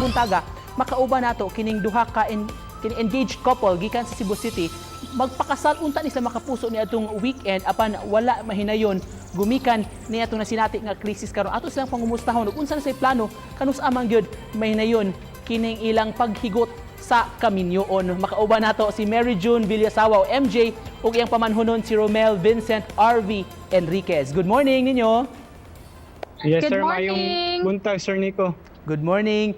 buntaga makauban nato kining duha ka kini engaged couple gikan sa Cebu City. Magpakasal unta ni sila makapuso ni atong weekend, apan wala mahinayon gumikan ni atong nasinati nga krisis karon. Ato silang pangumustahon ug unsa na say plano kanus-a man gyud mahinayon kining ilang paghigot sa kaminyoon. Makauban nato si Mary June Villasawa o MJ ug iyang pamanhunon si Romel Vincent RV Enriquez. Good morning ninyo. Yes, Good sir. Maayong morning. buntag, Sir Nico. Good morning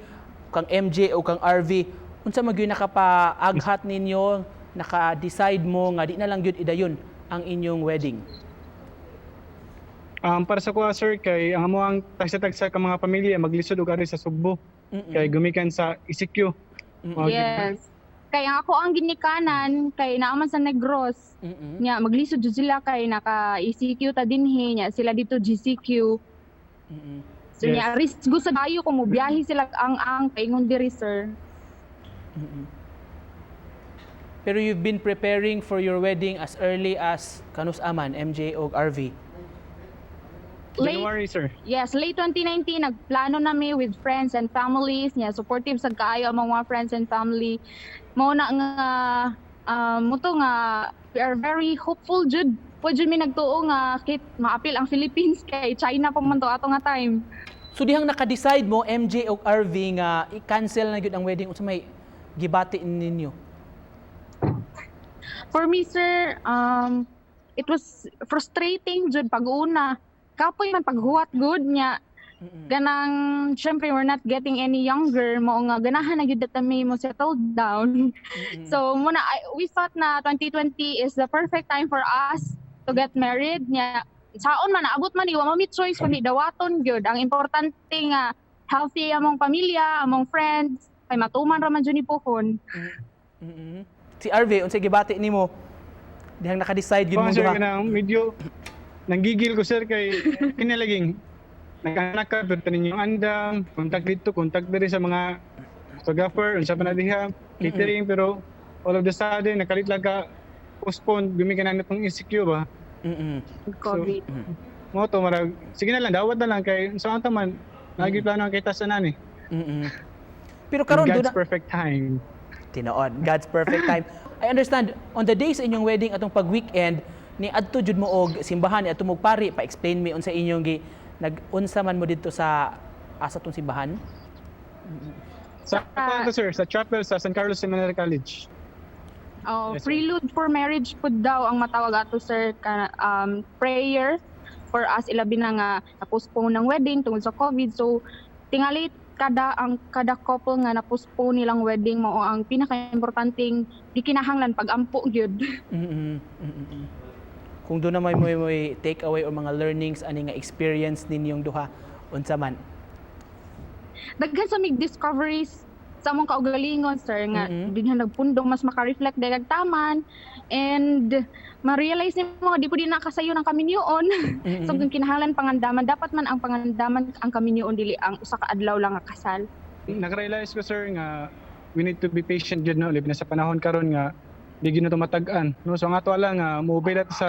kang MJ o kang RV. Unsa man gyud nakapaaghat ninyo, naka-decide mo nga di na lang gyud idayon ang inyong wedding? Para sa kuha, sir, kay ang amoang tagsa-tagsa ka mga pamilya maglisod og ari sa Sugbo. Kay gumikan sa ECQ. Mga Yes. Kaya ako ang ginikanan kay naaman sa Negros. Nya maglisod jud sila kay naka ECQ ta dinhi, nya sila dito GCQ. So nya risgo sa kayo kung mobiyahe sila ang paingon diri, sir. Pero you've been preparing for your wedding as early as kanus-a man, MJ o RV? Late January, sir. Yes, late 2019 nagplano nami with friends and families nya supportive sad kaayo ang mga friends and family. Mao na nga mo to nga we are very hopeful jud. Pwede jud mi nagtuo nga kit maapil ang Philippines kay China pa man to ato nga time. So dihang naka-decide mo, MJ o RV, nga i-cancel na gyud ang wedding, unsa may gibati ninyo? For me, sir, it was frustrating jud pag-una. Kapoy man paghuwat gud nya. Ganang syempre we're not getting any younger, mao nga ganahan na gyud ta mi mo settle down. So muna we thought na 2020 is the perfect time for us to get married nya. Saon man naabot man ni, wa mi choice kundi dawaton gyud. Ang importante nga healthy among pamilya, among friends, kay matuman ra man jud ni pohon. Si RV, unsay gibati nimo dihang naka-decide gyud Kuha, mo sir, duha? Kanang medyo nanggigil ko, sir, kay kinalaging nag-anak ka pero tanin yung andam, contact dito, contact diri sa mga photographer, unsa pa na diha, catering, pero all of the sudden nakalit lang ka postpone gumikan na itong ECQ ba. COVID. Mo to marag sige na lang, dawat na lang kay sa anta man lagi plano ang kita sa nani. Pero karon God's doon perfect time. Tinuod, God's perfect time. I understand on the day sa inyong wedding atong pag-weekend ni adto jud mo og simbahan, ni adto mo og pari, pa-explain mi unsa inyong gi nag-unsa man mo didto sa asa tong simbahan? Sa to, sir, sa chapel sa San Carlos Seminary College. Oh, Yes, sir. Prelude for marriage pud daw ang matawag ato, sir, ka, prayer for us, ilabi na nga na-postpone ng wedding tungod sa COVID. So tingali kada ang kada couple nga na-postpone nilang wedding, mao ang pinaka-importanteng di kinahanglan pag-ampo gyud. Kung doon na may take away or mga learnings ani nga experience ninyong duha, unsa man? Daghan sa mig discoveries sa among kaugalingon, sir, nga dinha nagpundo mas maka-reflect dahil taman and ma-realize nimo nga di po din nakasayo ng kaminyoon. So kung kinahanglan pangandaman, dapat man ang pangandaman ang kaminyoon, dili ang usa ka adlaw lang nga kasal. Nakarealize ko, sir, nga we need to be patient jud, no, labi na sa panahon karon nga di gyud na to matag-an, no. So ang ato lang nga mo-obey na ta sa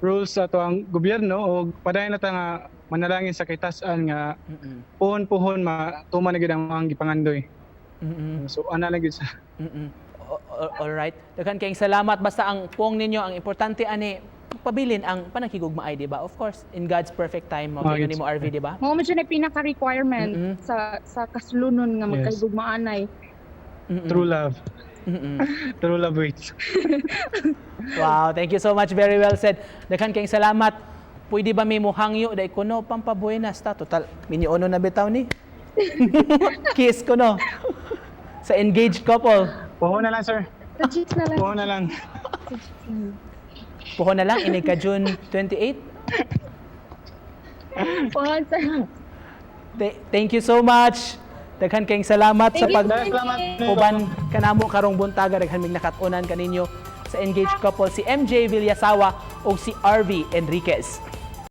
rules sa ato ang gobyerno o padayon na ta nga manalangin sa kitasan nga puhon-puhon matuman na gyud ang mga gipangandoy. So ana lang gyud sa All right. Daghan kayong salamat. Basta ang puong ninyo, ang importante ani pabilin ang panakigugmaay, di ba? Of course, in God's perfect time, mo Oh, oh, yes. nimo RV, di ba? Mao man siya na pinaka-requirement sa kaslunon nga magkaigugmaanay. True love. True love waits. Wow, thank you so much. Very well said. Daghan kayong salamat. Pwede ba may muhangyo dai kuno pampabuenas ta? Total, minyono na bitaw ni. Kiss ko no. Sa engaged couple. Puhon na lang, sir. Sa cheeks na lang. Puhon na lang. Sa cheeks na lang. Puho na lang inig ka June 28. Pohon, sir. Thank you so much. Daghan kayong salamat sa Thank you, pag sir. Salamat. uban kanamo karong buntaga. Daghan mig nakat-unan kaninyo sa engaged couple si MJ Villasawa ug si RV Enriquez.